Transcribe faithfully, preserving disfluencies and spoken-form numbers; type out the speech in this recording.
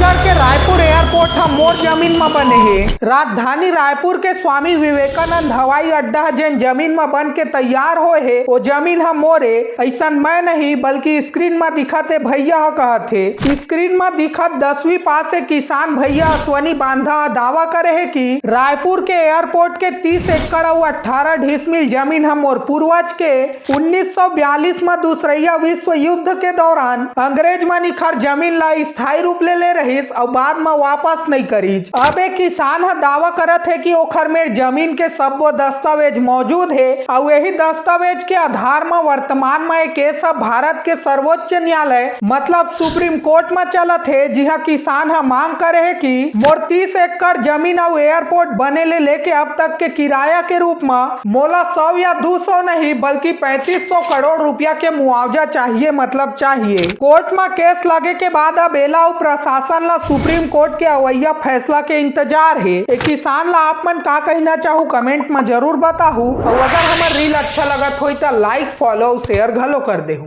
के रायपुर एयरपोर्ट ह मोर जमीन म बने हे। राजधानी रायपुर के स्वामी विवेकानंद हवाई अड्डा ह जेन जमीन म बन के तैयार होए हे, ओ जमीन ह मोर ए, अइसन मैं नहीं बल्कि स्क्रीन म दिखत ए भैया ह कहत हे। स्क्रीन म दिखत दसवीं पास ए किसान भैया अश्वनी बांधा ह दावा करे हे कि रायपुर के एयरपोर्ट के तीस एकड़ अउ अट्ठारह डिसमिल जमीन ह मोर पूर्वज के उन्नीस सौ बयालीस म दूसरइया विश्व युद्ध के दौरान अंग्रेज मन इखर जमीन ला स्थायी रूप ले ले रहिस अउ बाद म वापस नइ करिस। अब ए किसान ह दावा करत हे कि ओखर मेर जमीन के सब्बो दस्तावेज मौजूद हे अउ एही दस्तावेज के आधार म वर्तमान म ए केस ह भारत के सर्वोच्च न्यायालय मतलब सुप्रीम कोर्ट म चलत हे, जिहां किसान ह मांग करे हे कि मोर तीस एकड़ जमीन अउ एयरपोर्ट बने ले लेके अब तक के किराया के रूप म मोला सौ या दो सौ नहीं बल्कि पैंतीस सौ करोड़ रुपया के मुआवजा चाहिए, मतलब चाहिए। कोर्ट म केस लगे के बाद अब एला अउ प्रशासन ला सुप्रीम कोर्ट के अवैया फैसला के इंतजार हे। ए किसान ला आप मन का कहना चाहू, कमेंट म जरूर बताहू। अउ अगर हमर रील अच्छा लगत होई त लाइक, फॉलो अउ शेयर घलो कर देहू।